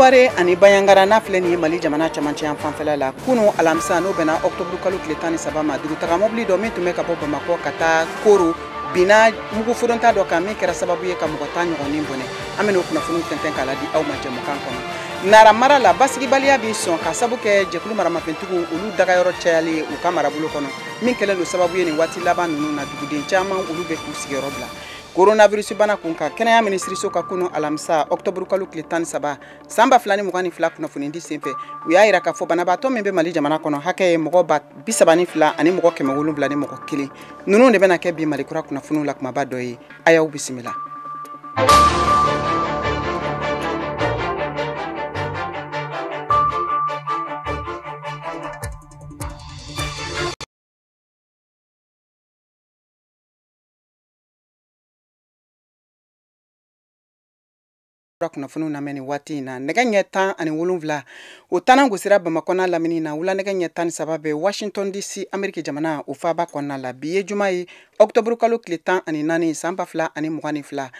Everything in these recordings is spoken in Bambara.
Seware ani Bandiagara n'a filɛ nin ye Mali jamana camancɛ yan fanfɛla la kunu alamisa n'o bɛnna octobre kalo tile 13 ma dugutaga mobili dɔ min tun bɛ ka bɔ Bamakɔ ka taa Koro binna mugu foronta dɔ kan min kɛra sababu ye ka mɔgɔ 10 ɲɔgɔn ni bɔnɛ. An bɛna o kunnafoniw tɛntɛn k'a ladi aw ma jɛmukan kɔnɔ. Nara mara la basigibaliya bɛ sɔn ka sabu kɛ jɛkulu maramafɛntigiw olu dagayɔrɔ cayali ye u ka marabolo kɔnɔ min kɛlen don sababu ye nin waati laban ninnu na duguden caman olu bɛ k'u sigiyɔrɔ bila. Coronavirus bana kun kan kɛnɛya minisiriso ka kunu alamisa octobre kalo tile 13 san 2022 kunnafoni di senfɛ u y'a yira k'a fɔ banabaatɔ min bɛ Mali jamana kɔnɔ hakɛ ye mɔgɔ 32 ani mɔgɔ 700 ni mɔgɔ 1. Ninnu de bɛna kɛ bi Mali kura kunnafoniw la kumaba dɔ ye. A y'aw bisimila. Kunnafoniw lamɛn nin waati in na nɛgɛ ɲɛ 17 o tanan gosira Bamakɔ n'a lamini na wula nɛgɛ ɲɛ 13 bɛ Washington DC Ameriki jamana o faaba kɔnɔna la. Bi ye juma ye octobre kalo tile 14 san 2022.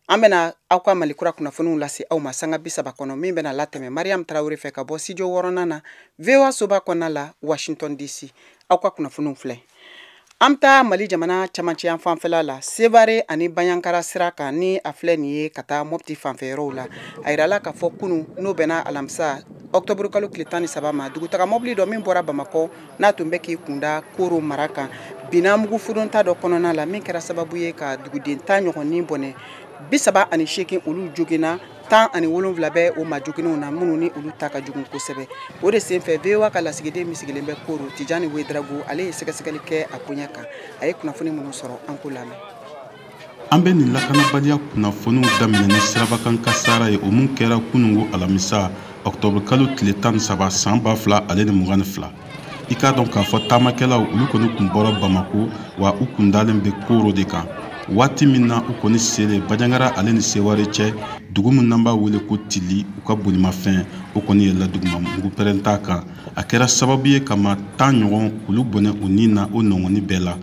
An bɛna aw ka Mali kura kunnafoniw lase aw ma sanga 30 kɔnɔ min bɛna latɛmɛ Mariam Traoré fɛ ka bɔ studio 6nan na VOA soba kɔnɔna la Washington DC. Aw ka kunnafoniw filɛ. An bɛ taa Mali jamana camancɛ yan fanfɛla la Sevare ani Bandiagara sira kan ni a filɛ nin ye ka taa Mopti fanfɛyɔrɔw la. A yirala k'a fɔ kunu n'o bɛnna alamisa octobre kalo tile 13 ma dugutaga mobili dɔ min bɔra Bamakɔ n'a tun bɛ k'i kunda Koro mara kan binna mugu foronta dɔ kɔnɔna la min kɛra sababu ye ka duguden 10 ɲɔgɔn ni bɔnɛ. 38 olu joginna, 17 bɛ o ma joginw na minnu ni olu ta ka jugu kosɛbɛ. O de senfɛ VOA ka lasigiden min sigilen bɛ Koro Tijani Ouedraogo ale ye sɛgɛsɛgɛli kɛ a koɲɛ kan. A ye kunnafoni minnu sɔrɔ an k'o lamɛn. An bɛ nin lakanabaliya kunnafoniw daminɛ ni sirabakan kasara ye o mun kɛra kununko alamisa octobre kalo tile 13 san 2022. I k'a dɔn k'a fɔ taamakɛlaw olu kɔni kun bɔra Bamako wa u kun dalen bɛ Koro de kan. Waati min na u kɔni selen Bandiagara ale ni Seware cɛ dugu min n'an b'a wele ko Tili u ka bolimafɛn o kɔni yɛlɛla duguma mugu pɛrɛnta kan. A kɛra sababu ye ka maa 10 ɲɔgɔn olu bɔnɛ u ni na o nɔngɔnni bɛɛ la.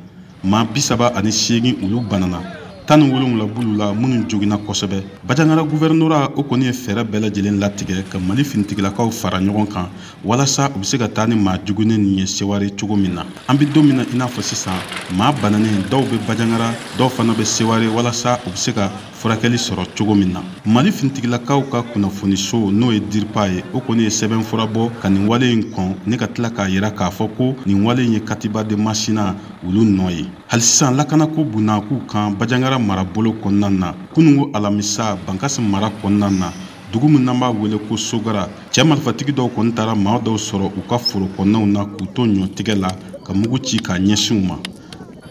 Maa 38 olu banana, 17 b'olu la minnu joginna kosɛbɛ. Bandiagara gouvernorat o kɔni ye fɛɛrɛ bɛɛ lajɛlen latigɛ ka Mali finitigilakaw fara ɲɔgɔn kan walasa u bɛ se ka taa ni maa joginnen nin ye Seware cogo min na. An bɛ don min na i n'a fɔ sisan maa bananen dɔw bɛ Bandiagara dɔw fana bɛ Seware walasa u bɛ se ka furakɛli sɔrɔ cogo min na. Mali finitigilakaw ka kunnafoniso n'o ye DIRPA ye o kɔni ye sɛbɛnfura bɔ ka nin wale in kɔn ne ka tila k'a yira k'a fɔ ko nin wale in ye Katiba de Masina olu nɔ ye. Hali sisan lakanako bunakun kan Bandiagara marabolo kɔnɔna na kununko alamisa Bankasi mara kɔnɔna na dugu min n'an b'a wele ko Sogara cɛ marifatigi dɔw kɔni taara maa dɔw sɔrɔ u ka foro kɔnɔnaw na k'u to ɲɔtigɛ la ka mugu ci k'a ɲɛsin u ma.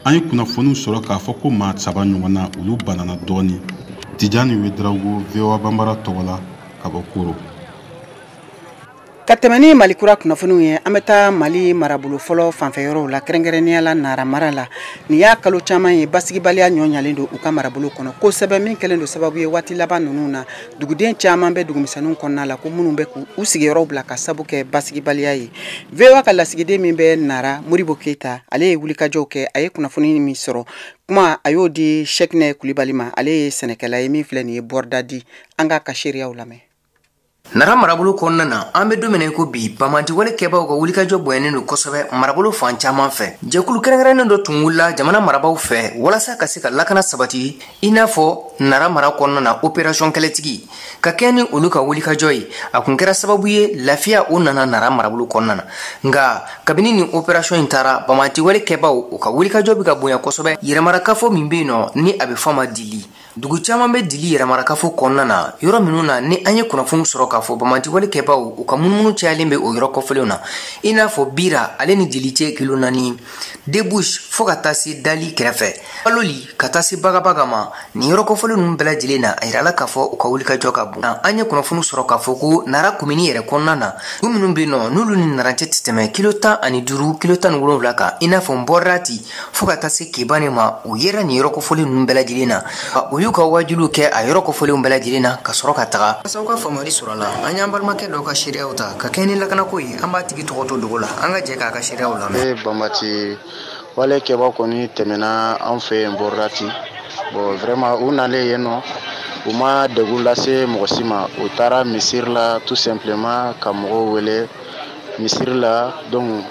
An ye kunnafoniw sɔrɔ k'a fɔ ko maa 3 ɲɔgɔn na olu banana dɔɔni. Tijani Ouedraogo VOA Banbara tɔgɔ la ka bɔ Koro. Ka tɛmɛ ni Mali kura kunnafoniw ye an bɛ taa Mali marabolo fɔlɔ fanfɛyɔrɔw la kɛrɛnkɛrɛnnenya la Nara mara la. Nin y'a kalo caman ye basigibaliya ɲɔ ɲalen don u ka marabolo kɔnɔ kosɛbɛ min kɛlen don sababu ye waati laban ninnu na duguden caman bɛ dugumisɛnninw kɔnɔna la ko minnu bɛ k'u sigiyɔrɔw bila ka sabu kɛ basigibaliya ye. VOA ka lasigiden min bɛ Nara Modibo Keyita ale ye wulikajɔw kɛ a ye kunnafoni min sɔrɔ kuma a y'o di Sɛkinɛ Kulibali ma ale ye sɛnɛkɛla ye min filɛ nin ye Bɔrdadi. An k'a ka seereyaw lamɛn. Nara marabolo kɔnɔna na an bɛ don min na i ko bi banbaanciwale kɛbaaw ka wulikajɔ bonyanen don kosɛbɛ marabolo fan caman fɛ. Jɛkulu kɛrɛnkɛrɛnnen dɔ tun wulila jamana marabaaw fɛ walasa ka se ka lakana sabati i n'a fɔ Nara mara kɔnɔna na opération kɛlɛtigi ka kɛ ni olu ka wulikajɔ ye. A kun kɛra sababu ye lafiya o nana Nara marabolo kɔnɔna na. Nka kabini nin opération in taara banbaanciwale kɛbaaw u ka wulikajɔ bɛ ka bonya kosɛbɛ. Yɛrɛmarakafo min bɛ yen nɔ ni a bɛ fɔ a ma Dili. Dugu caman bɛ Dili yɛrɛmarakafo kɔnɔna na yɔrɔ minnu na ni an ye kunnafoni sɔrɔ k'a fɔ banbaanciwale kɛbaaw u ka munumunu cayalen bɛ o yɔrɔ kɔfɛlenw na i n'a fɔ Bira ale ni Dili cɛ kilo 4 Debush fo ka taa se Dali kɛrɛfɛ Baloli ka taa se Bagabaga ma. Nin yɔrɔ kɔfɛlen ninnu bɛɛ lajɛlen na a yirala k'a fɔ u ka wulikajɔ ka bon. An ye kunnafoni sɔrɔ k'a fɔ ko Nara komini yɛrɛ kɔnɔna na dugu minnu bɛ yen nɔ n'olu ni Nara cɛ tɛ tɛmɛ kilo 15 kilo 17 kan i n'a fɔ Nbɔrati fo ka taa se Kebane ma u yera nin yɔrɔ kɔfɔlen ninnu bɛɛ lajɛlen na. U y'u ka wajuliw kɛ a yɔrɔ kɔfɔlenw bɛɛ lajɛlen na ka sɔrɔ ka taga. Walasa aw ka faamuyali sɔrɔ a la an y'an balimakɛ dɔw ka seereyaw ta ka kɛ ni lakanako ye an b'a tigi tɔgɔ to dogo la an ka jɛ k'a ka seereyaw lamɛn. Banbaanci wale kɛbaaw kɔni tɛmɛna an fɛ yen Bɔrdati. Bon vraiment u nalen yen nɔ U ma degun lase mɔgɔ si ma. U taara misiri la tout simplement ka mɔgɔw wele misiri la. Donc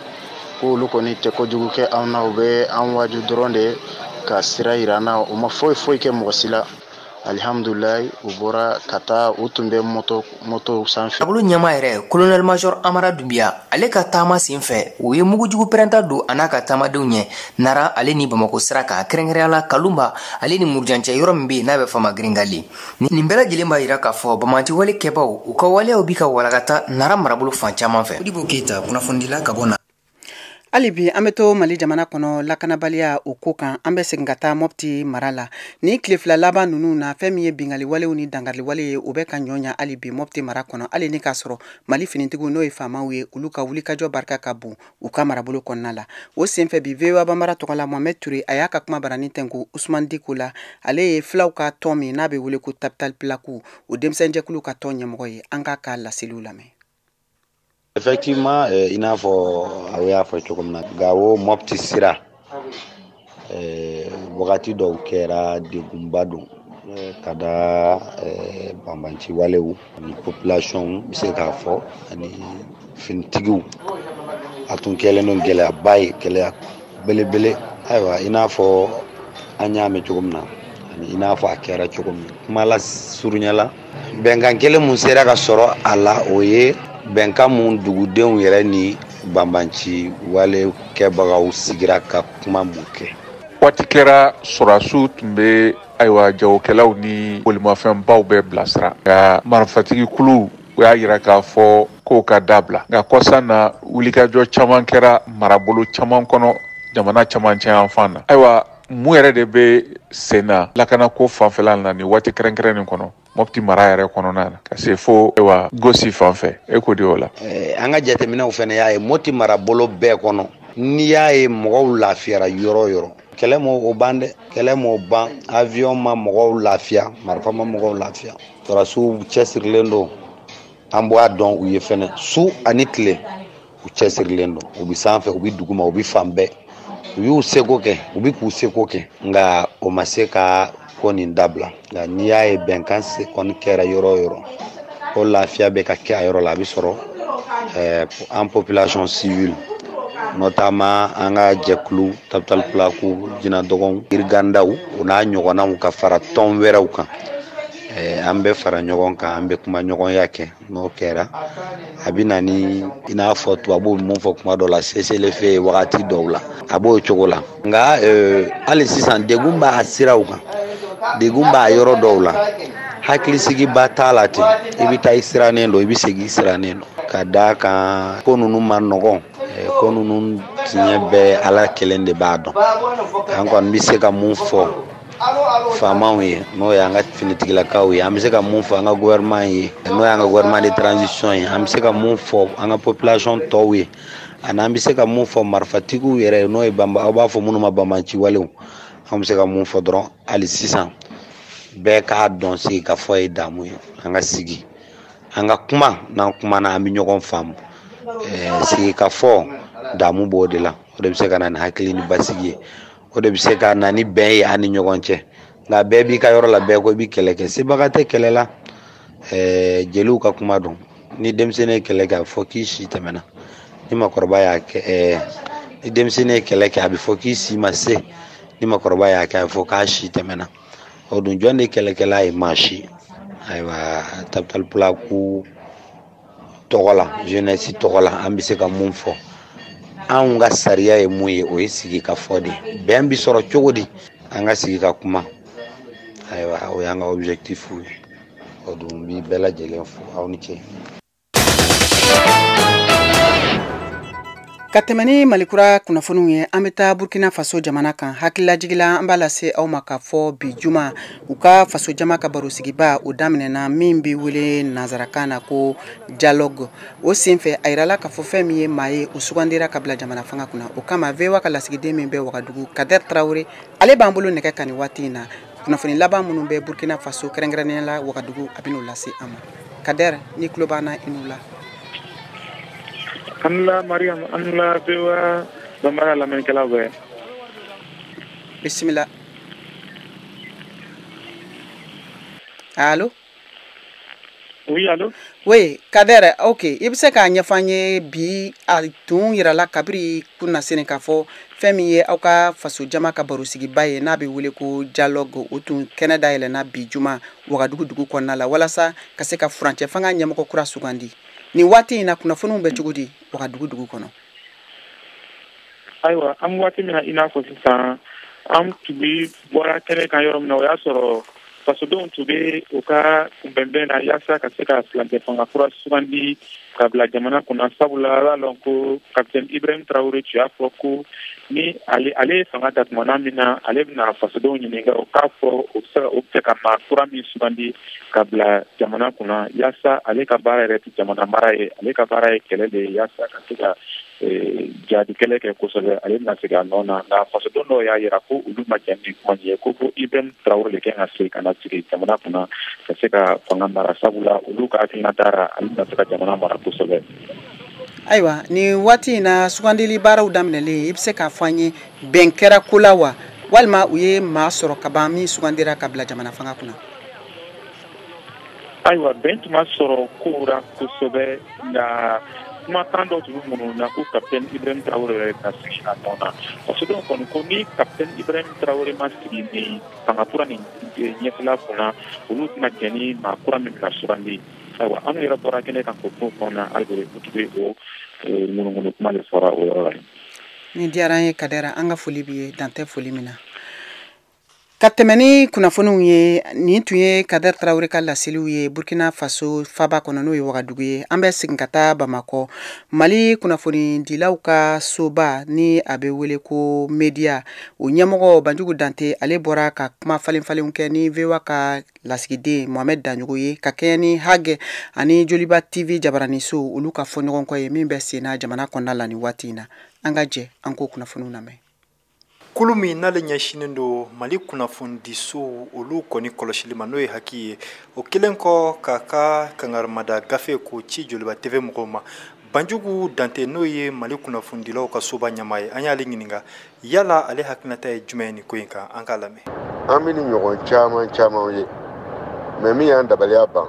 k'olu kɔni tɛ kojugu kɛ anw na, u bɛ an waaju dɔrɔn de ka sira yira an na. U ma foyi foyi kɛ mɔgɔ si la. Alihamudulilayi, u bɔra ka taa, u tun bɛ moto sanfɛ. Marabolo ɲɛmaa yɛrɛ, colonel major Amara Dunbiya, ale ka taama sen fɛ, u ye mugujugu pɛrɛnta don a n'a ka taamadenw ɲɛ Nara ale ni Bamakɔ sira kan, kɛrɛnkɛrɛnya la Kalunba ale ni Murujancɛ, yɔrɔ min bɛ yen n'a bɛ f'a ma Gringali. Nin bɛɛ lajɛlen b'a yira k'a fɔ banbaanci wale kɛbaw, u ka waleyaw bi ka walakata Nara marabolo fan caman fɛ. Modibo Keyita, kunnafonidila ka bɔ na. Hali bi an bɛ to Mali jamana kɔnɔ lakanabaliya o ko kan. An bɛ segin ka taa Mopti mara la. Ni tile 2 laban ninnu na, fɛn min ye bingali walew ni dangarili wale ye, o bɛ ka ɲɔ ɲa hali bi Mopti mara kɔnɔ, hali ni k'a sɔrɔ Mali finitigiw, n'o ye faamaw ye, olu ka wulikajɔ barika ka bon u ka marabolo kɔnɔna la. O senfɛ bi, VOA Bambara tɔgɔ la, Mohamed Touré a y'a ka kuma barani tɛnku Usman Diko la. Ale ye filaw ka tɔn min n'a bɛ wele ko Tabital Pulaku, o denmisɛnjɛkulu ka tɔn ɲɛmɔgɔ ye. An k'a ka laseliw lamɛn. Effectivement, i n'a fɔ aw y'a fɔ cogo min na, Gawo Mopti sira wagati dɔw kɛra degunba don ka da banbanci walew ani population bɛ se k'a fɔ ani finitigiw. A tun kɛlen don gɛlɛyaba ye, gɛlɛya belebele. Ayiwa, i n'a fɔ an y'a mɛn cogo min na ani i n'a fɔ a kɛra cogo min, kuma la surunya la, bɛnkan kelen mun sera ka sɔrɔ a la, o ye bɛnkan mun dugudenw yɛrɛ ni banbanci wale kɛbagaw sigira ka kuma mun kɛ. Waati kɛra sɔrɔdasiw tun bɛ ayiwa jagokɛlaw ni bolimafɛnbaw bɛɛ bilasira, nka marifatigi kuluw u y'a yira k'a fɔ k'o ka dabila. Nka kɔsa na, wulikajɔ caman kɛra marabolo caman kɔnɔ jamana camancɛ yanfan na. Ayiwa, mun yɛrɛ de bɛ sen na lakanako fanfɛla la nin waati kɛrɛnkɛrɛn nin kɔnɔ Mopti mara yɛrɛ kɔnɔna na, ka se fo ayiwa Gosi fan fɛ, e ko de o la? An ka jateminɛw fana y'a ye Mopti marabolo bɛɛ kɔnɔ, n'i y'a ye mɔgɔw lafiyara yɔrɔ o yɔrɔ, kɛlɛ m'o ban dɛ, kɛlɛ m'o ban. Avion ma mɔgɔw lafiya, marifa ma mɔgɔw lafiya. Sɔrɔdasiw cɛsirilen don, an b'a dɔn u ye fɛnɛ su ani tile, u cɛsirilen don, u bɛ sanfɛ, u bɛ duguma, u bɛ fan bɛɛ. U y'u seko kɛ, u bɛ k'u seko kɛ, nka o ma se ka ko nin dabila. Nka n'i y'a ye bɛnkan se kɔni kɛra yɔrɔ o yɔrɔ, ko lafiya bɛ ka kɛ a yɔrɔ la, a bɛ sɔrɔ an population civile, notamment an ka jɛkulu Tabital Pulaku, Jinadɔgɔnw, Irigandaw, o n'a ɲɔgɔnnaw, ka fara tɔn wɛrɛw kan. An bɛ fara ɲɔgɔn kan, an bɛ kuma ɲɔgɔnya kɛ. N'o kɛra, a bɛ na ni i n'a fɔ tubabuw bɛ mun fɔ kuma dɔw la, cessez-le-feu ye wagati dɔw la, a b'o cogo la. Nka hali sisan degun b'a siraw kan, degun b'a yɔrɔ dɔw la, hakilisigiba t'a la ten. I bɛ taa i sirannen don, i bɛ segin i sirannen don, ka d'a kan ko ninnu ma nɔgɔn, ko ninnu tiɲɛ bɛɛ Ala kelen de b'a dɔn. An kɔni bɛ se ka mun fɔ faamaw ye, n'o y'an ka finitigilakaw ye, an bɛ se ka mun fɔ an ka gouvernement ye, n'o y'an ka gouvernement de transition ye, an bɛ se ka mun fɔ an ka population tɔw ye, ani an bɛ se ka mun fɔ marifatigiw yɛrɛ ye, n'o ye aw b'a fɔ minnu ma banbanci walew, an bɛ se ka mun fɔ dɔrɔn hali sisan, bɛɛ k'a dɔn sigikafɔ ye damu ye. An ka sigi, an ka kuma, n'an kumana an bɛ ɲɔgɔn faamu. Sigikafɔ damu b'o de la, o de bɛ se ka na ni hakili ni basigi ye, o de bɛ se ka na ni bɛn ye an ni ɲɔgɔn cɛ. Nka bɛɛ b'i ka yɔrɔ la, bɛɛ ko i bɛ kɛlɛ kɛ, sebaga tɛ kɛlɛ la. Jeliw ka kuma don, ni denmisɛnnin ye kɛlɛ kɛ, a bɛ fɔ k'i si tɛmɛna. Ni maakɔrɔba y'a kɛ, ni denmisɛnnin ye kɛlɛ kɛ, a bɛ fɔ k'i si ma se. Ni maakɔrɔba y'a kɛ, a bɛ fɔ k'a si tɛmɛna. O dun, jɔn de kɛlɛkɛla ye? Maa si. Ayiwa, Tabital Pulaku tɔgɔ la, jeunesse tɔgɔ la, an bɛ se ka mun fɔ, anw ka sariya ye mun ye, o ye sigikafɔ de ye. Bɛn bɛ sɔrɔ cogo di? An ka sigi ka kuma. Ayiwa, o y'an ka objectif ye. O dun bi bɛɛ lajɛlen fo, aw ni ce. Ka tɛmɛ ni Malikura kunnafoniw ye, an bɛ taa Burkina Faso jamana kan. Hakililajigila an b'a lase aw ma k'a fɔ bi juma, u ka faso jama ka barosigiba o daminɛna, min bɛ wele nanzarakan na ko dialogue. O senfɛ, a yirala k'a fɔ fɛn min ye maa ye, o sugandira ka bila jamana fanga kunna. O kama, VOA ka lasigiden min bɛ Wagadugu, Kader Traoré, ale b'an bolo nɛgɛ kan nin waati in na. Kunnafoni laban minnu bɛ Burkina Faso, kɛrɛnkɛrɛnnenya la Wagadugu, a bɛn'o lase an ma. Kader, ni tulo b'an na, i n'u la. An la Mariam, an la VOA Bambara lamɛnnikɛlaw bɛɛ. Bisimila. Allo? Oui, allo? Oui, Kader, ok. I bɛ se k'a ɲɛfɔ an ye bi a tun yirala kabiri kunnasini k'a fɔ fɛn min ye aw ka faso jama ka barosigiba ye n'a bɛ wele ko dialogue, o tun kɛnɛ dayɛlɛnna bi juma Wagadugu dugu kɔnɔna la walasa ka se ka furancɛ fanga ɲɛmɔgɔ kura sugandi. Nin waati in na kunnafoniw bɛ cogo di Wagadugu dugu kɔnɔ? Ayiwa, an bɛ waati min na i n'a fɔ sisan, an tun bɛ bɔra kɛnɛ kan yɔrɔ min na, o y'a sɔrɔ fasodenw tun bɛ u ka kunbɛnbɛn na yaasa ka se ka furancɛ fanga kura sugandi ka bila jamana kunna. Sabula a b'a lɔn ko capitaine Ibrahim Traoré tun y'a fɔ ko ni ale ye fanga ta tumana min na, ale bɛna fasodenw ɲininka o k'a fɔ o bɛ se o bɛ fɛ ka maa kura min sugandi ka bila jamana kunna, yaasa ale ka baara yɛrɛ tɛ jamana mara ye, ale ka baara ye kɛlɛ de ye, yaasa ka se ka jadi kɛlɛ kɛ kosɛbɛ. Ale bɛna segin a nɔ na. Nka fasoden dɔw y'a yira ko olu ma jɛn ni kuma ye, ko Ibrahim Traoré de kan ka segin ka na sigi jamana kunna ka se ka fanga mara, sabula olu ka hakilina taara ale bɛna se ka jamana mara kosɛbɛ. Ayiwa, nin waati in na sugandili baaraw daminɛlen, i bɛ se k'a fɔ an ye bɛn kɛra ko la wa, walima u ye maa sɔrɔ ka ban min sugandira ka bila jamana fanga kunna? Ayiwa, bɛn tun ma sɔrɔ kow la kosɛbɛ, nka kumakan dɔ tun bɛ minnu na ko capitaine Ibrahim Traoré yɛrɛ ka sigi a nɔ na. Fasodenw kɔni ko ni capitaine Ibrahim Traoré ma sigi nin fanga kura nin ɲɛfɛla kunna, olu tɛna jɛn ni maa kura min bɛna sugandi. Ayiwa, an yɛrɛ bɔra kɛnɛ kan k'o kuma kɔnɔna hali o tun bɛ o ŋunuŋunu kuma de fɔra o yɔrɔ la. Nin diyara an ye Kadɛra, an ka foli b'i ye dan tɛ foli min na. Ka tɛmɛ ni kunnafoniw ye, nin tun ye Kader Traoré ka laseliw ye Burkina Faso faba kɔnɔ, n'o ye Wagadugu ye. An bɛ segin ka taa Bamakɔ, Mali kunnafonidilaw ka soba ni a bɛ wele ko Media, o ɲɛmɔgɔ Banjugu Dante, ale bɔra ka kuma falen falenw kɛ ni VOA ka lasigiden Mohamed Danjogo ye, ka kɛɲɛ ni Hage ani Joliba TV jabaraniso olu ka fɔ ɲɔgɔn kɔ ye min bɛ sen na jamana kɔnɔna la nin waati in na. An ka jɛ an k'o kunnafoniw lamɛn. Kulu min n'ale ɲɛsinnen don Mali kunnafonidisow olu kɔni kɔlɔsili ma, n'o ye HAC ye, o kɛlen kɔ k'a ka kangarimada gafe k'o ci Joliba TV mɔgɔw ma, Banjugu Dante, n'o ye Mali kunnafonidilaw ka soba ɲɛmaa ye, an y'ale ɲininka yala ale hakilinata ye jumɛn ye nin ko in kan. An k'a lamɛn. An bɛ ni ɲɔgɔn caman caman ye, mais min y'an dabaliya ban,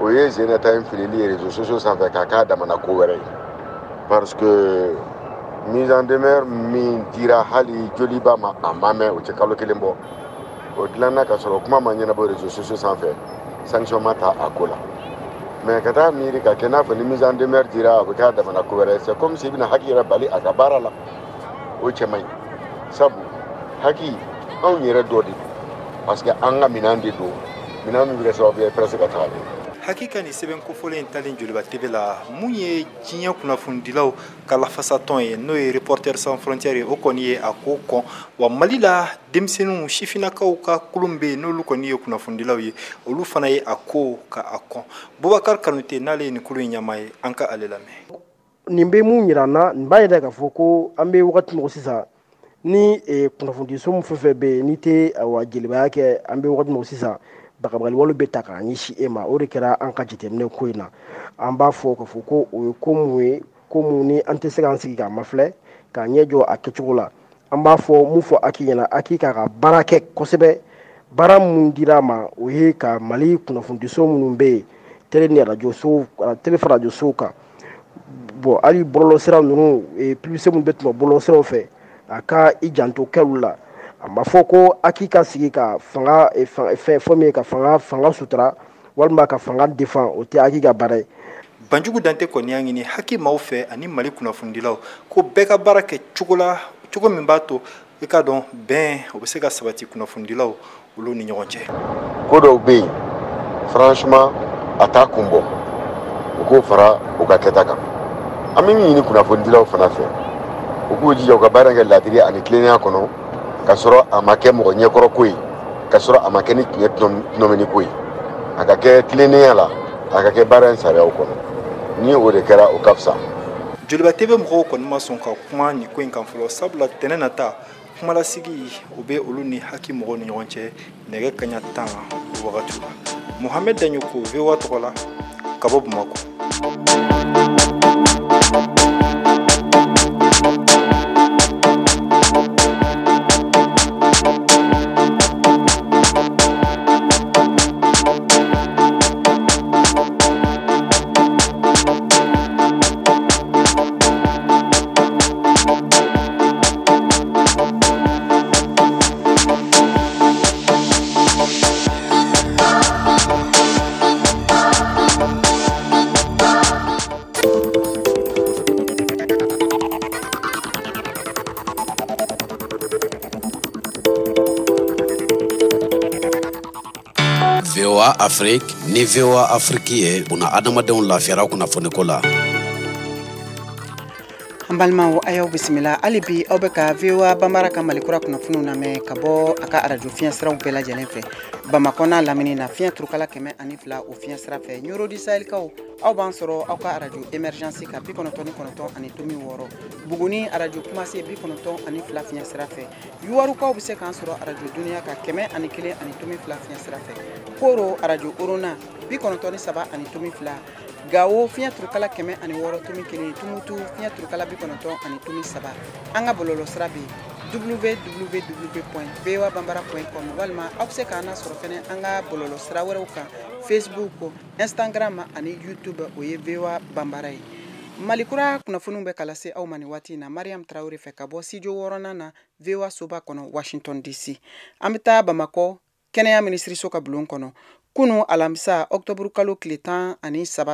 o ye zenata in filili ye réseaux sociaux sanfɛ k'a k'a damana ko wɛrɛ ye, parce que mise en demeure min dira hali Joliba ma, a ma mɛn, o tɛ kalo kelen bɔ, o dilanna ka sɔrɔ kuma ma ɲɛnabɔ réseaux sociaux sanfɛ, sanction ma ta a ko la. Mais ka taa miiri ka kɛ n'a fɔ ni mise en demeure dira, a bɛ k'a damana ko wɛrɛ, c'est comme si i bɛna HAC yɛrɛ bali a ka baara la. O cɛ man ɲi, sabu HAC anw yɛrɛ dɔ de don, parce que an ka minɛn de don, minɛn min bɛ kɛ sababu ye presse ka taga ɲɛ. Hakika nin sɛbɛn kofɔlen in talen Joliba TV la, mun ye diɲɛ kunnafonidilaw ka lafasatɔn ye, n'o ye Reporters sans frontières ye, o kɔni ye a ko kɔn wa. Mali la, denmisɛnninw sifinnakaw ka kulun bɛ yen, n'olu kɔni ye kunnafonidilaw ye, olu fana ye a ko ka a kɔn. Bubakar Kanute, n'ale ye nin kulu in ɲɛmaa ye, an ka ale lamɛn. Nin bɛ mun yira an na? Nin b'a yira k'a fɔ ko an bɛ wagati min sisan ni kunnafonidiso min fɛn fɛn bɛ yen n'i tɛ awa jelibaya kɛ, an bɛ wagati min sisan, bagabagali wale bɛ ta k'a ɲɛsin e ma. O de kɛra an ka jateminɛ ko in na. An b'a fɔ k'a fɔ ko o ye ko mun ye, ko mun ni an tɛ se k'an sigi k'a mafilɛ k'a ɲɛ jɔ a kɛcogo la. An b'a fɔ mun fɔ HAC ɲɛna? HAC k'a ka baara kɛ kosɛbɛ. Baara mun dira a ma, o ye ka Mali kunnafonidiso minnu bɛ yen, télé ni radio so, télé fara radio sow kan, bon, hali bɔlɔlɔsira ninnu, publicité minnu bɛ tɛmɛ bɔlɔlɔsiraw fɛ, a ka i janto kɛlu la. A ma fɔ ko HAC ka sigi ka fanga fɛn fɛn min ye ka fanga sutura walima ka fanga défend, o tɛ HAC ka baara ye. Banjugu Dante kɔni y'a ɲini HAC maaw fɛ ani Mali kunnafonidilaw ko bɛɛ ka baara kɛ cogo la, cogo min b'a to i k'a dɔn bɛn o bɛ se ka sabati kunnafonidilaw olu ni ɲɔgɔn cɛ. Ko dɔw bɛ yen, franchement, a t'a kun bɔ, u k'o fara u ka kɛta kan. An bɛ min ɲini kunnafonidilaw fana fɛ, u k'u jija u ka baara kɛ ladiri ani tilennenya kɔnɔ, ka sɔrɔ a ma kɛ mɔgɔ ɲɛkɔrɔ ko ye, ka sɔrɔ a ma kɛ ni tiɲɛ tɔnɔmini ko ye, a ka kɛ tilennenya la, a ka kɛ baara in sariyaw kɔnɔ. Ni o de kɛra, o ka fisa. Joliba TV mɔgɔw kɔni ma sɔn ka kuma nin ko in kan fɔlɔ, sabula tɛnɛ nata kumalasigi o bɛ olu ni HAC mɔgɔw ni ɲɔgɔn cɛ nɛgɛ kaɲa 10 wagati la. Mohamed Daɲoko, VOA tɔgɔ la, ka bɔ Bamakɔ. VOA Afrique ni VOA Afrique ye buna adamadenw lafiyara kunnafoniko la. An balimaw, a y'aw bisimila hali bi. Aw bɛ ka VOA Banbara ka Malikura kunnafoniw lamɛn ka bɔ a ka arajo fiɲɛ siraw bɛɛ lajɛlen fɛ. Bamakɔ n'a lamini na, fiɲɛ turukala 102, o fiɲɛ sira fɛ. Ɲoro du Sahelikaw, aw b'an sɔrɔ aw ka arajo Émergence ka 99.6. Buguni, arajo Kumase 92 fiɲɛ sira fɛ. Yuwarukaw bɛ se k'an sɔrɔ arajo Duniya ka 101.2 fiɲɛ sira fɛ. Koro, arajo Orona 93.2. Gawo, fiɲɛ turukala 106.1. Tumutu, fiɲɛ turukala 90.3. An ka bɔlɔlɔ sira bɛ www.voabambara.com, walima aw bɛ se k'an sɔrɔ fɛnɛ an ka bɔlɔlɔ sira wɛrɛw kan, Facebook, Instagram ani YouTube, o ye VOA Banbara ye. Malikura kunnafoniw bɛ ka lase aw ma nin waati in na Mariam Tarawele fɛ ka bɔ studio wɔɔrɔnan na, VOA soba kɔnɔ, Washington DC. An bɛ taa Bamakɔ kɛnɛya minisiriso ka bulon kɔnɔ. Kunu alamisa, ɔktɔburu kalo tile 13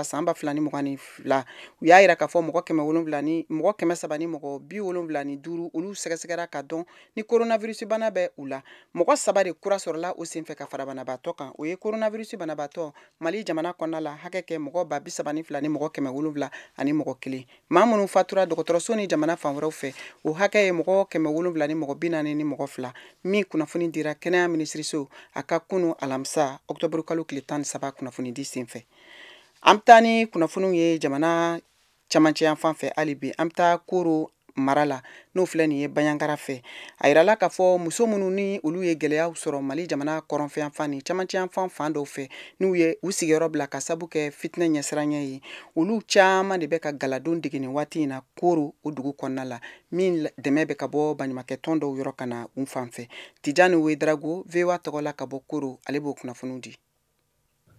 san 2022, u y'a yira k'a fɔ mɔgɔ 700 ni mɔgɔ 375, olu sɛgɛsɛgɛra ka dɔn ni coronavirus bana bɛ u la. Mɔgɔ saba de kura sɔrɔla o senfɛ ka fara banabaatɔ kan. O ye coronavirus banabaatɔ Mali jamana kɔnɔna la hakɛ kɛ mɔgɔ 32 701. Maa minnu fatura dɔgɔtɔrɔso ni jamana fan wɛrɛw fɛ, o hakɛ ye mɔgɔ 742. Min kunnafoni dira kɛnɛya minisiriso a ka kunu alamisa ɔktɔburu kalo tile 13 kunnafoni di senfɛ. An bɛ taa ni kunnafoniw ye jamana camancɛ yan fan fɛ hali bi. An bɛ taa Koro mara la, n'o filɛ nin ye Baɲangara fɛ. A yirala k'a fɔ muso minnu ni olu ye gɛlɛyaw sɔrɔ Mali jamana kɔrɔnfɛ ni camancɛ fan fan dɔw fɛ, n'u ye u sigiyɔrɔ bila ka sabu kɛ fitinɛ ɲɛsiranɲɛ ye, olu caman de bɛ ka galadon dege nin waati in na Koro, o dugu kɔnɔna la, min dɛmɛ bɛ ka bɔ baɲumankɛ tɔn dɔw yɔrɔ ka na u fan fɛ. Tijani Wedarago, VOA tɔgɔ la ka bɔ Koro, ale b'o kunnafoniw di.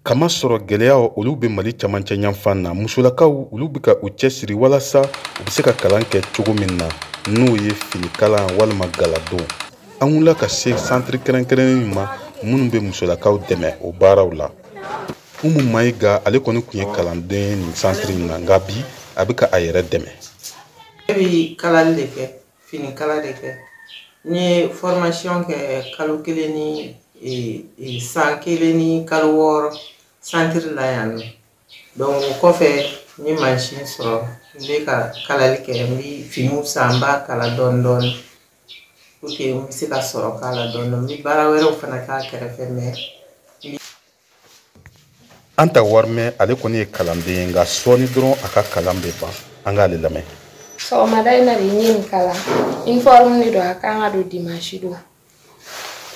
Kamasɔrɔ gɛlɛyaw olu bɛ Mali camancɛ yanfan na, musolakaw olu bɛ ka u cɛsiri walasa u bɛ se ka kalan kɛ cogo min na, n'o ye finikalan walima galadon. An wulila ka se santiri kɛrɛnkɛrɛnnen ma minnu bɛ musolakaw dɛmɛ o baaraw la. Umu Mayiga, ale kɔni tun ye kalanden nin santiri in na, nka bi a bɛ ka a yɛrɛ dɛmɛ. Ne bɛ kalali de kɛ, finikala de kɛ. N ye formation kɛ kalo 1 ni san 1 ni kalo 6 santiri la yan nɔ. Donc o kɔfɛ, n ye mansin sɔrɔ, n bɛ ka kalali kɛ. N bɛ finiw san, n b'a kala dɔɔni dɔɔni pour que n bɛ se ka sɔrɔ k'a la dɔɔni dɔɔni. N bɛ baara wɛrɛw fana k'a kɛrɛfɛ, mais Anta Warimɛ, ale kɔni ye kalanden ye, nka sɔɔni dɔrɔn a ka kalan bɛ ban. An k'ale lamɛn. Sɔgɔmada in na de, n ye nin kala. Uniforme de don, a kan ka don dimanche don.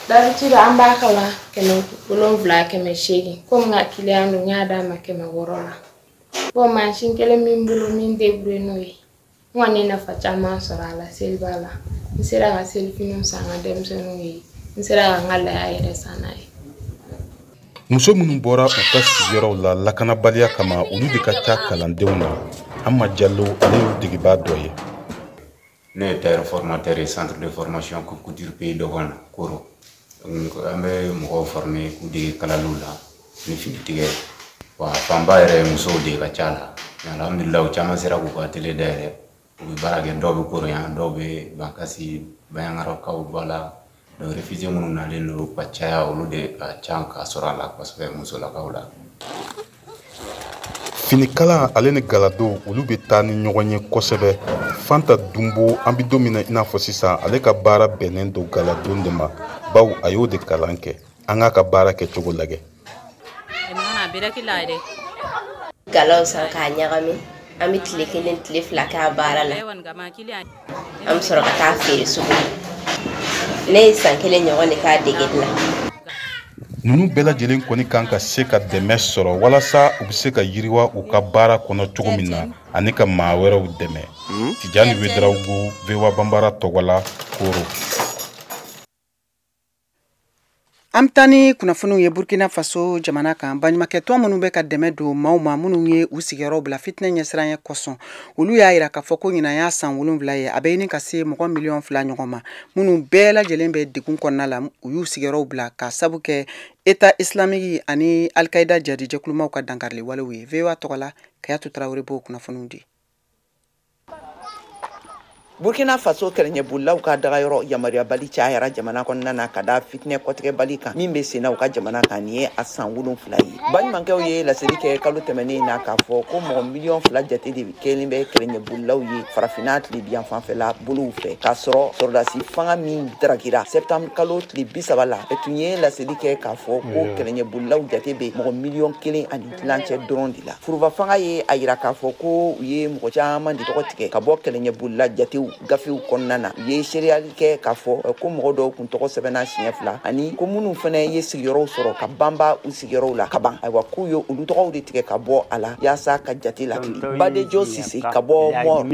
D'habitude an b'a kala 700, 800. Komi n ka client don, n y'a d'a ma 600 la. Bon, mansin kelen bɛ n bolo min débrouiller n'o ye. N kɔni ye nafa caman sɔrɔ a la seliba la. N sera ka selifiniw san n ka denmisɛnninw ye. N sera ka n ka laya yɛrɛ san n'a ye. Muso minnu bɔra u ka sigiyɔrɔw la lakanabaliya kama, olu de ka ca kalandenw na. Ama Jalo, ale y'u degebaa dɔ ye. Ne ye tailleur formateur ye centre de formation couture Pays Dogon na Koro. An bɛ mɔgɔw former k'u dege kalaliw la ni finitigɛ. Wa fanba yɛrɛ ye musow de ka ca la. Mais alhamdulilah, u caman sera k'u ka atelier dayɛlɛ. U bɛ baara kɛ, dɔw bɛ Koro yan, dɔw bɛ Bankasi, Bayangarakaw b'a la. Donc réfugiés minnu nalen don ka caya, olu de ka ca ka sɔrɔ a la kosɛbɛ musolakaw la. Finikala ale ni galadon, olu bɛ taa ni ɲɔgɔn ye kosɛbɛ. Fanta Dunbo, an bɛ don min na i n'a fɔ sisan, ale ka baara bɛnnen don galadon de ma, bawo a y'o de kalan kɛ. An k'a ka baara kɛcogo lajɛ. Galaw san k'a ɲagami, an bɛ tile 1, tile 2 k'a baara la, an bɛ sɔrɔ ka taa feere sugu la. Ne ye san 1 ɲɔgɔn de k'a degeli la. Ninnu bɛɛ lajɛlen kɔni kan ka se ka dɛmɛ sɔrɔ walasa u bɛ se ka yiriwa u ka baara kɔnɔ cogo min na, ani ka maa wɛrɛw dɛmɛ. Tijani Wedarawogo, VOA Banbara tɔgɔ la, Koro. An bɛ taa ni kunnafoniw ye Burkina Faso jamana kan. Baɲumankɛtɔn minnu bɛ ka dɛmɛ don maaw ma minnu ye u sigiyɔrɔ bila fitinɛ ɲɛsiranɲɛ kosɔn, olu y'a yira k'a fɔ ko ɲinan y'a san 7 ye, a bɛ ɲini ka se mɔgɔ miliyɔn 2 ɲɔgɔn ma minnu bɛɛ lajɛlen bɛ degun kɔnɔna la, u y'u sigiyɔrɔw bila ka sabu kɛ État islamique ani Al-Qaïda jadijɛkulumaw ka dankarili walew ye. VOA tɔgɔ la, Kayatu Tarawele b'o kunnafoniw di. Burkina Faso kɛlɛɲɛbolilaw ka dagayɔrɔ yamaruyabali cayara jamana kɔnɔna na ka da fitinɛ kɔtigɛbali kan min bɛ senna u ka jamana kan. Nin ye a san 7 ye. Baɲumankɛw ye laseli kɛ kalo tɛmɛnen na k'a fɔ ko mɔgɔ 2 miliyɔn jate de kɛlen bɛ kɛlɛɲɛbolilaw ye farafinna tilebiyan fanfɛla bolow fɛ, k'a sɔrɔ sɔrɔdasi fanga min darakira septembre kalo tile 30 la, tun ye laseli kɛ k'a fɔ ko kɛlɛɲɛbolilaw jate bɛ mɔgɔ 1.5 miliyɔn dɔrɔn de la. Foroba fanga ye a yira k'a fɔ ko u ye mɔgɔ caman de tɔgɔ tigɛ ka bɔ kɛlɛɲɛbolila jatew gafew kɔnɔna na. U ye seereyali kɛ k'a fɔ ko mɔgɔ dɔw kun tɔgɔ sɛbɛnna siɲɛ 2, ani ko minnu fana ye sigiyɔrɔw sɔrɔ ka banba u sigiyɔrɔw la ka ban, ayiwa k'u ye olu tɔgɔw de tigɛ ka bɔ a la yaasa ka jate lakili. Badejo Sise ka bɔ Mɔr.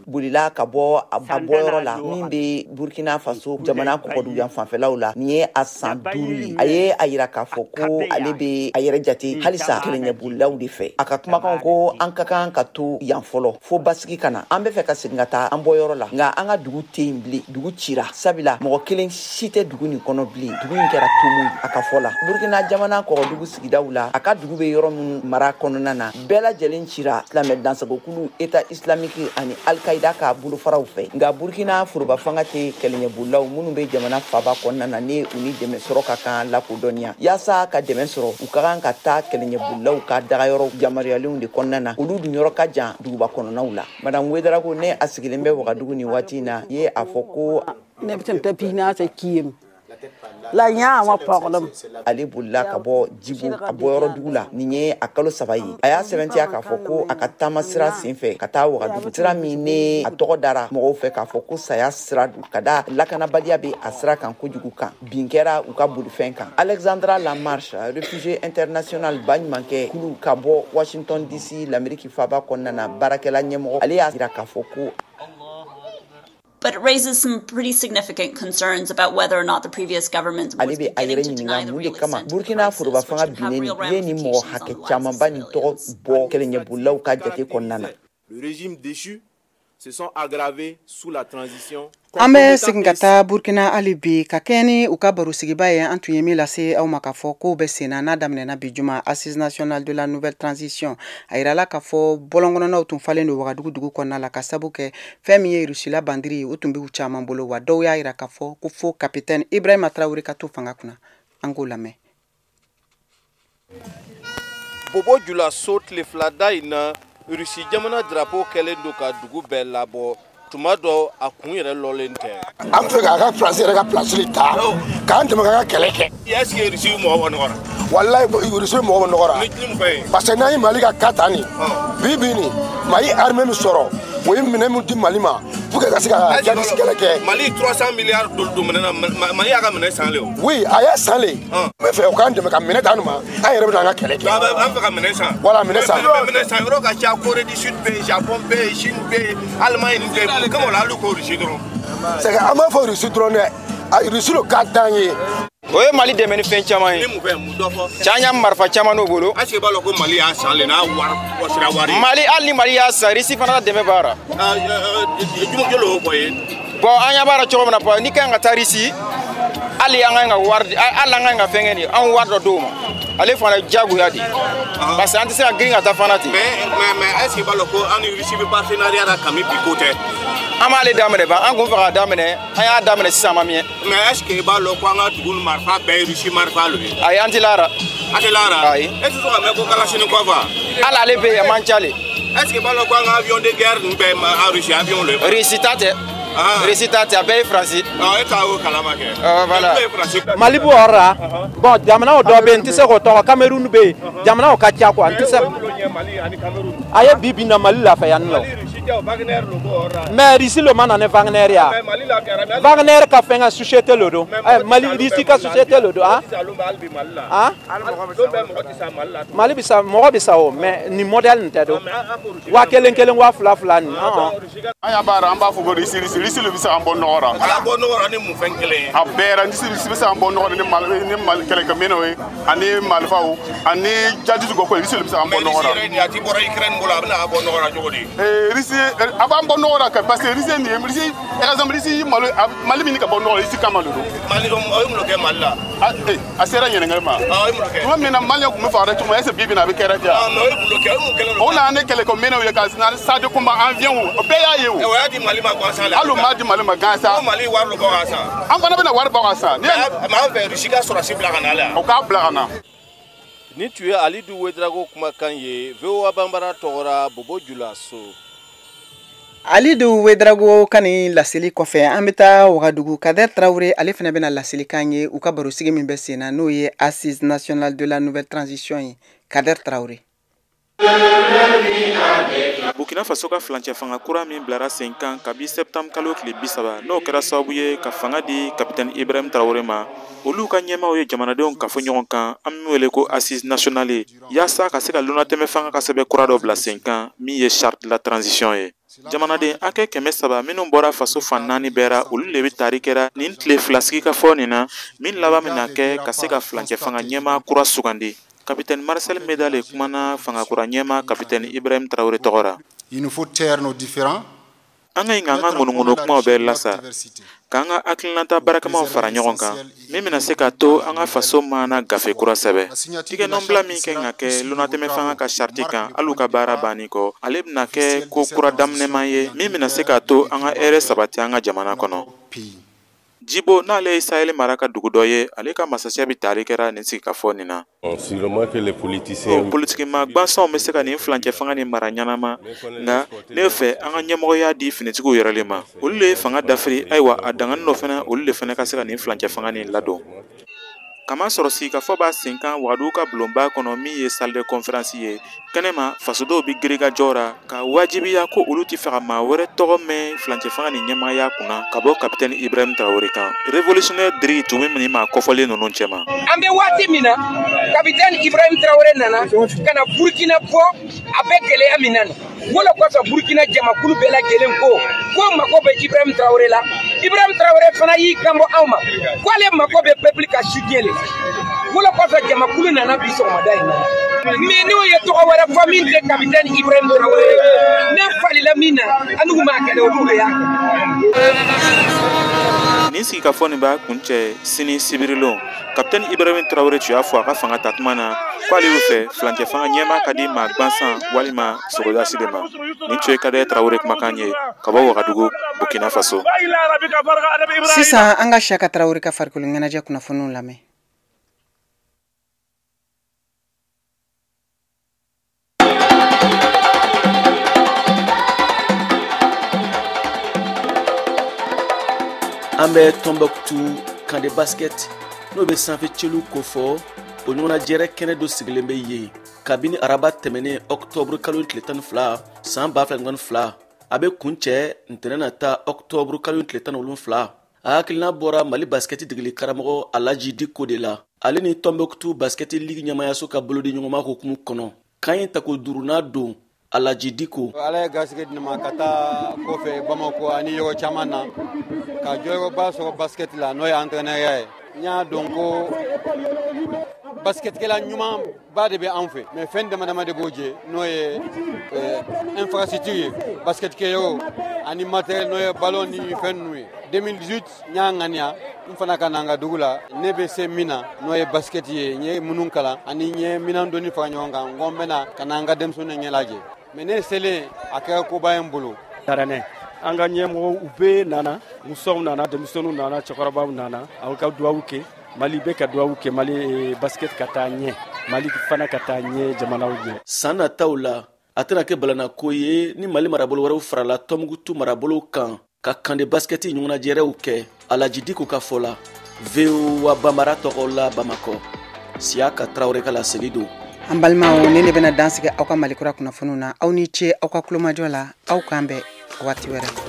Bolila ka bɔ a bɔyɔrɔ la min bɛ Burkina Faso jamana kɔgɔduguyan fanfɛlaw la. Nin ye a san 5 ye. A ye a yira k'a fɔ ko ale bɛ a yɛrɛ jate halisa kɛlɛɲɛbolilaw de fɛ. A ka kumakan ko an ka kan ka to yan fɔlɔ fo basigi ka na, an bɛ fɛ ka segin ka taa an bɔyɔrɔ la, nka an ka dugu tɛ yen bilen, dugu cira, sabula mɔgɔ kelen si tɛ dugu nin kɔnɔ bilen, dugu in kɛra tomu a ka fɔ la. Burkina jamana kɔgɔdugu sigidaw la, a ka dugu bɛ yɔrɔ minnu mara kɔnɔna na, bɛɛ lajɛlen cira silamɛ dansagokulu État islamique ani Al-Qaïda ka bolofaraw fɛ. Nka Burkina foroba fanga tɛ kɛlɛɲɛbolilaw minnu bɛ jamana faba kɔnɔna na ni u ni dɛmɛ sɔrɔ ka kan lakodɔnniya. Yaasa ka dɛmɛ sɔrɔ, u ka kan ka taa kɛlɛɲɛbolilaw ka dagayɔrɔ yamaruyalenw de kɔnɔna na, olu dun yɔrɔ ka jan duguba kɔnɔnaw la. Madame Ouedraogo ne a sigilen bɛ Wagadugu nin waati in na, ye a fɔ ko ale bolila ka bɔ Jibo a bɔyɔrɔ dugu la. Nin ye a kalo 3 ye. A y'a sɛbɛntiya k'a fɔ ko a ka taama sira senfɛ ka taa Wagadugu, sira min ne a tɔgɔ dara mɔgɔw fɛ k'a fɔ ko saya sira don, ka da lakanabaliya bɛ a sira kan kojugu kan, bin kɛra u ka bolifɛn kan. Alexandra Lamarche, réfugié international baɲumankɛ kulu ka bɔ Washington DC l'Amérique faba kɔnɔna na, baarakɛla ɲɛmɔgɔ, ale y'a yira k'a fɔ ko But it raises some pretty significant concerns about whether or not the previous government was ale bɛ a yɛrɛ ɲininka mun de kama Burkina foroba fanga binnen ye nin mɔgɔ hakɛ camanba nin tɔgɔ bɔ kɛlɛɲɛbolilaw ka jate kɔnɔna na. Le régime déchu se sont aggravés sous la transition. An bɛ segin ka taa Burkina hali bi ka kɛɲɛ ni u ka barosigiba ye. An tun ye min lase aw ma k'a fɔ kow bɛ sen na, n'a daminɛna bi juma, Assise nationale de la nouvelle transition. A yirala k'a fɔ bɔlɔnkɔnɔnaw tun falen don Wagadugu dugu kɔnɔna la, ka sabu kɛ fɛn min ye Rusila bandiri ye, o tun bɛ u caman bolo. Wa dɔw y'a yira k'a fɔ ko fo capitaine Ibrahima Traoré ka to fanga kunna. An k'o lamɛn. Bobo Julaso tile fila da in na, Rusi jamana drapeau kɛlen don ka dugu bɛɛ labɔ. Tuma dɔ a kun yɛrɛ lɔlen tɛ. An bɛ fɛ k'a ka France yɛrɛ ka place ta k'an dɛmɛ k'an ka kɛlɛ kɛ. Est ce que Rusi mɔgɔ bɔ nɔgɔ la? Walayi Rusi mɔgɔ bɔ nɔgɔ la. Ni mun fɛ yen? Parce que n'an ye Mali ka cas ta nin, bi bi nin Mali armée min sɔrɔ, o ye minɛn min di Mali ma pour que ka se ka jihadiste kɛlɛ kɛ. Mali 300 milliards don minɛn na, Mali y'a ka minɛn san le o. Oui, a y'a san le. N bɛ fɛ o k'an dɛmɛ ka minɛn d'an ma, an yɛrɛ bɛ n'an ka kɛlɛ kɛ. An fɛ ka minɛn san. Voilà, minɛn san. Minɛn san yɔrɔ ka ca, Corée du Sud bɛ yen, Japon bɛ yen, Chine bɛ yen, Allemagne bɛ yen. Kama la hali ko Russie dɔrɔn. C'est que an b'a fɔ Russie dɔrɔn dɛ, a Russie lo ka d'an ye. O ye Mali dɛmɛ ni fɛn caman ye. Ni mun fɛn, mun dɔ fɔ? Cɛ an y'a marifa caman n'o bolo. Est ce que i b'a dɔn ko Mali y'a san le n'a wari wɔsira wari ye? Mali, hali ni Mali y'a san, Russie fana ka dɛmɛ b'a la. Jumɛn joli y'o fɔ ye? Bon, an ɲɛ b'a la cogo min na, n'i ka kan ka taa Russie, hali an ka kan ka wari, hali an ka kan ka fɛn kɛ nin ye, an wari dɔ d'o ma. Ale fana diyagoya de. Parce que an tɛ se ka girin ka taa fana ten. Mais est ce que i b'a dɔn ko an ni Russie bɛ partenariat la kami bi ko tɛ? An b'ale daminɛ ban, an kun fɛ k'a daminɛ, an y'a daminɛ sisan a ma mɛn. Mais est ce que i b'a dɔn ko an ka dugu ni marifa bɛɛ ye Russie marifa lo ye? Ayi, an tɛ lara. An tɛ lara? Ayi. E tɛ sɔn ka mɛn ko Kalachnikov wa? Hali ale bɛ yen, a man ca le. Est ce que i b'a dɔn ko an ka avion de guerre ninnu bɛɛ ye Russie avion lo ye? Russie ta tɛ. Russie ta tɛ, a bɛɛ ye Faransi. E t'a y'o kalama kɛ. Voilà. Mali b'o yɔrɔ la, bon jamanaw dɔ bɛ yen, n tɛ se k'o tɔgɔ, Cameroun bɛ yen, jamanaw ka ca quoi, n tɛ se. A ye bi bi in na Mali lafiya yan nɔ. Mais Russie lo ma na ni Wagner ya. Wagner ka fɛn ka société lo don. Mali Russie ka société lo don. Ah? Mali bɛ sa, mɔgɔ bɛ sa o, mais nin modèle nin tɛ don. 1000 kelen 2000 2000 nin. An y'a baara, an b'a fɔ ko Russie Russie le bɛ se k'an bɔ nɔgɔ la. Ala bɔ nɔgɔ la ni mun fɛn kelen ye? A bɛɛ la, Russie bɛ se k'an bɔ nɔgɔ la ni Mali kɛlɛkɛminɛnw ye, ani marifaw, ani jihadiste ko Russie le bɛ se k'an bɔ nɔgɔ la. Mais Russie yɛrɛ a ti bɔra Ukraine bolo, a bɛna bɔ nɔgɔ la cogo di? Russie A b'an bɔ nɔgɔ la parce que Russie nin ye Russie par exemple Russie Mali min ka bɔ nɔgɔ la Russie kama de don. Mali o ye mun kɛ Mali la? A sera ɲininkali ma. O ye mun kɛ? Tuma min na Maliyɛn tun bɛ faga cogo min est ce que bi bi in na a bɛ kɛ yɛrɛ ten wa? Mais o ye mun kɛ? O ye mun kɛlen don? O nana ni kɛlɛkɛminɛnw ye ka na char de combat avion o bɛɛ y'a ye o. O y'a di Mali ma gansan. Hali o m'a di Mali ma gansan. Ko Mali wari bɔ ka san. An fana bɛna wari bɔ ka san. Mais an fɛ Russie ka sɔrɔsi bila ka na la. O k'a bila ka na. Nin tun ye Alidu Ouédraogo kumakan ye VOA Banbara tɔgɔra Bobo Julaso. Alidu Ouédraogo ka nin laseli kɔfɛ, an bɛ taa Wagadugu. Kader Traoré ale fana bɛna laseli k'an ye u ka barosigi min bɛ sen na, n'o ye Assise nationale de la nouvelle transition ye. Kader Traoré. Burkina Faso ka filancɛ fanga kura min bilara sen kan kabi septembre kalo tile 30, n'o kɛra sababu ye ka fanga di capitaine Ibrahim Traoré ma, olu ka ɲɛmaaw ye jamanadenw kafo ɲɔgɔn kan, an min wele ko Assise nationale, yaasa ka se ka lunatɛmɛ fanga ka sɛbɛn kura dɔ bila sen kan min ye charte de la transition ye. Jamanaden hakɛ 300 minnu bɔra faso fan 4 bɛɛ ra, olu le bɛ tari kɛra nin tile fila sigikafɔ nin na, min laban bɛna kɛ ka se ka filancɛ fanga ɲɛmaa kura sugandi. Capitaine Marcel Medale kumana fangakura ɲɛmaa capitaine Ibrahim Traoré tɔgɔ ra. Il nous faut taire nos différends. An ka ɲi k'an ka ŋunuŋunu kumaw bɛɛ lasa, k'an ka hakilinata baarakɛmaw fara ɲɔgɔn kan, min bɛna se k'a to an ka faso maana gafe kura sɛbɛn. Tigɛnɔnbila min kɛ ka kɛ lunatɛmɛ fanga ka sariti kan hali u ka baara banni kɔ, ale bɛna kɛ ko kura daminɛman ye min bɛna se k'a to an ka hɛrɛ sabati an ka jamana kɔnɔ. Jibo n'ale ye Sahel mara ka dugu dɔ ye, ale ka masasiya bɛ tali kɛra nin sigikafɔ nin na. Politikima gbansanw bɛ se ka nin filancɛ fanga nin mara ɲanama, nka ne fɛ an ka ɲɛmɔgɔya di finitigiw yɛrɛ le ma. Olu le ye fanga dafiri, ayiwa a danganin dɔ fana olu le fana ka se ka nin filancɛ fanga nin ladon. Kamasɔrɔ sigikafɔ b'a sen kan Wagadugu ka bulonba kɔnɔ min ye salle de conférence ye, kɛnɛma fasodenw bɛ girinkajɔ ra ka wajibiya ko olu tɛ fɛ ka maa wɛrɛ tɔgɔ mɛn filancɛ fanga nin ɲɛmaaya kunna ka bɔ capitaine Ibrahim Traoré kan. Révolutionnaire Diri tun bɛ nin maa kɔfɔlen ninnu cɛma. An bɛ waati min na, capitaine Ibrahim Traoré nana ka na Burkina bɔ a bɛ gɛlɛya min na nin. Wolo kɔfɛ Burkina jamakulu bɛɛ lajɛlen ko mako bɛ Ibrahim Traoré la. Ibrahim Traoré fana y'i kanbɔ anw ma k'ale mako bɛ peuple ka soutien le. Wolo kɔfɛ jamakulu nana bi sɔgɔmada in na. Mais n'o ye tɔgɔ wɛrɛ fɔ min tɛ capitaine Ibrahim Traoré ye, ne falila min na, an n'u m'a kɛlɛ, olu de y'a kɛ. Nin sigikafɔ nin b'a kuncɛ sini sibirilon. Capitaine Ibrahim Traoré tun y'a fɔ a ka fanga ta tuma na k'ale y'u fɛ filancɛ fanga ɲɛmaa ka di maa gbansan walima sorodasi de ma. Nin tun ye Kader Traoré kumakan ye ka bɔ Wagadugu, Burkina Faso. Sisan an ka Siaka Traoré ka farikolo ɲɛnajɛ kunnafoniw lamɛn. An bɛ Tombouctou camp de basket n'o bɛ sanfɛ celu kofɔ, o ɲɔgɔnnajɛrɛ kɛnɛ dɔ sigilen bɛ yen kabini araba tɛmɛnen octobre kalo tile 12 san 2022, a bɛ kuncɛ ntɛnɛn nata octobre kalo tile 17. A hakilina bɔra Mali basket degeli karamɔgɔ Alaji Diko de la, ale ni Tombouctou basket ligue ɲɛmayaso ka bolodi ɲɔgɔnma hukumu kɔnɔ. Kan ye tako duurunan don Alaji Diko. Ala ye garisɛgɛ di ne ma ka taa kɔfɛ Bamakɔ ani yɔrɔ caman na ka jɔyɔrɔba sɔrɔ basket la, n'o ye entraîneur ye. N y'a dɔn ko basketkɛla ɲumanba de bɛ anw fɛ, mais fɛn dama dama de b'o jɛ, n'o ye infrastructure ye, basketkɛyɔrɔ ani matériel, n'o ye ballon ni fɛn ninnu ye. 2018 n y'a ŋaniya n fana ka na n ka dugu la, ne bɛ se min na n'o ye basket ye, n ye minnu kalan ani n ye minɛn dɔɔni fara ɲɔgɔn kan, n ko n bɛ na ka na n ka denmisɛnninw ɲɛ lajɛ. Mais ne selen a kɛra koba ye n bolo. Taranɛ an ka ɲɛmɔgɔw u bɛɛ nana, musow nana, denmisɛnninw nana, cɛkɔrɔbaw nana, aw ka duwawu kɛ Mali bɛ ka duwawu kɛ Mali basket ka taa ɲɛ, Mali fana ka taa ɲɛ jamanaw ɲɛ. San nataw la a tɛna kɛ balanako ye ni Mali marabolo wɛrɛw farala Tombouctou marabolo kan ka camp de basket ɲɔgɔnnajɛrɛw kɛ. Alaji Diko ka fɔ la, VOA Bambara tɔgɔ la Bamakɔ, Siaka Traoré ka laseli don. An balimaw, ne de bɛna dan sigi aw ka Malikura kunnafoniw na. Aw ni ce aw ka kulomajɔ la, aw k'an bɛn waati wɛrɛ.